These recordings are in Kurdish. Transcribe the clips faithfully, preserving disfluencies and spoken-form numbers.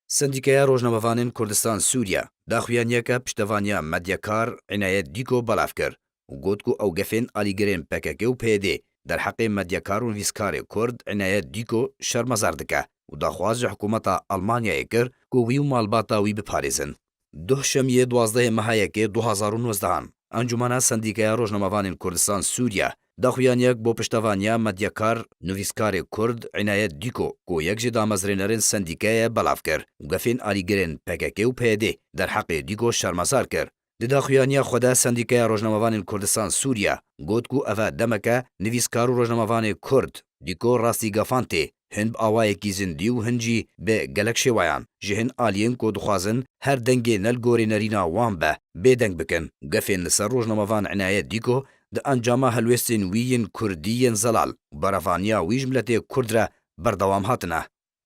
Sendîkeya Rojnamevanên Kurdistan Sûriye daxuyaniyeke piştevaniya medyakar Înayet Dîko belav kir û got ku ew gefên alîgirên P K K û P Y D derheqê medyakar û nivîskarê Kurd Înayet Dîko şermezar dike û daxwaz ji hikûmeta Almanyayê kir ku wî û malbata wî biparêzin. Duhşemiyê duwazdehê meha yekê du hazar û nozdehan, Encûmena Sendîkeya Rojnamevanên Kurdistan Sûriye daxuyaniyek bo piştevaniya medyakar, nivîskarê Kurd Înayet Dîko, ku yek ji damezrênerên sendîkeyê ye, belav kir û gefên alîgirên P K K û P Y D derheqê Dîko şermezar kir. Di daxuyaniya xwe de Sendîkeya Rojnamevanên Kurdistan Sûriye got ku ev e demeke nivîskar û rojnamevanê Kurd Dîko rastî gefan tê, hin bi awayekî zindî û hin jî bi gelek şêweyan, ji hin aliyên ku dixwazin her dengê ne li gorî nerîna wan be, bêdeng bikin. Gefên li ser rojnamevan Înayet Dîko di encama helwestên wî yên kurdî yên zelal û berevaniya wî ji miletê kurd re berdewam hatine.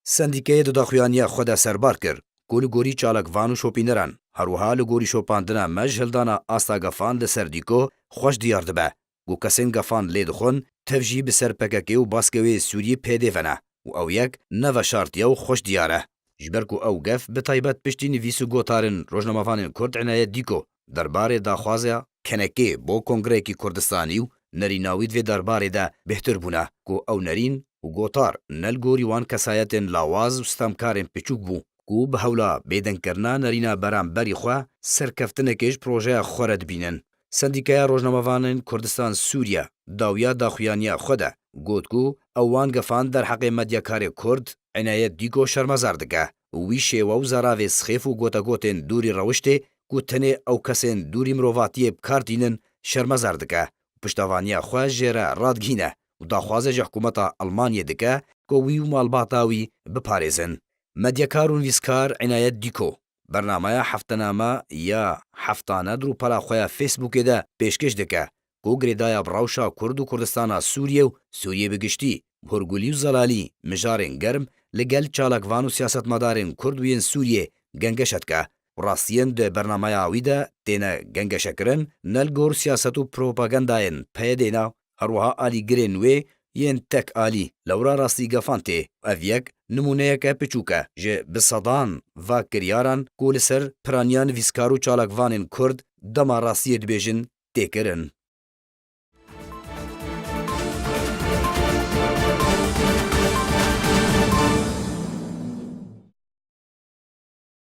Sendîkeyê di daxuyaniya xwe de serbar kir ku li gorî çalakvan û şopîneran, her wiha li gorî şopandina me ji hildana asta gefan li ser Dîko xweş diyar dibe ku kesên gefan lê dixwin tev jî bi ser P K K û baskewê Sûriyê pê dê ve ne û ew yek ne veşartiye û xweş diyar e. Ji ber ku ew gef bi taybet piştî nivîs û gotarên rojnamevanên Kurd Înayet Dîko derbarê daxwaza kenekê bo kongreyekî Kurdistanî û nerîna wî di vê derbarê de bêhtir bûne ku ew nerîn û gotar ne li gorî wan kesayetên lawaz û stemkarên piçûk bû ku bi hewla bêdengkirina nerîna beramberî xwe serkeftinekê ji projeya xwe re dibînin. Sendîkeya Rojnamevanên Kurdistan Sûriye dawiya daxuyaniya xwe de got ku ew wan gefan derheqê medyakarê Kurd Înayet Dîko şermezar dike û wî şêwe û zeravê sixêf û gotegotên dûrî rewiştê ku tenê ew kesên dûrî mirovatiyê bi kar tînin şermezar dike û piştevaniya xwe jê re radigihîne û daxwaze ji hikûmeta Almanyê dike ku wî û malbata wî biparêzin. Medyakar û nivîskar Înayet Dîko bernameya heftename ya heftane di rûpela xwe ya Facebookê de pêşkêş dike ku girêdaya bi rewşa Kurd û Kurdistana Sûriyê û Sûriyê bi giştî, bi hurgulî û zelalî mijarên germ li gel çalakvan û siyasetmedarên Kurd û yên Sûriyê gengeşe dike û rastiyên di bernameya wî de têne gengeşekirin, ne li gor siyaset û propagandayên P Y D'ê ne, her wiha alîgirên wê yên tek alî lewra rastî gefan tê. Ev yek nimûneyeke piçûk e ji bi sedan va kiryaran ku li ser piraniya nivîskar û çalakvanên Kurd dema rastiyê dibêjin tê kirin.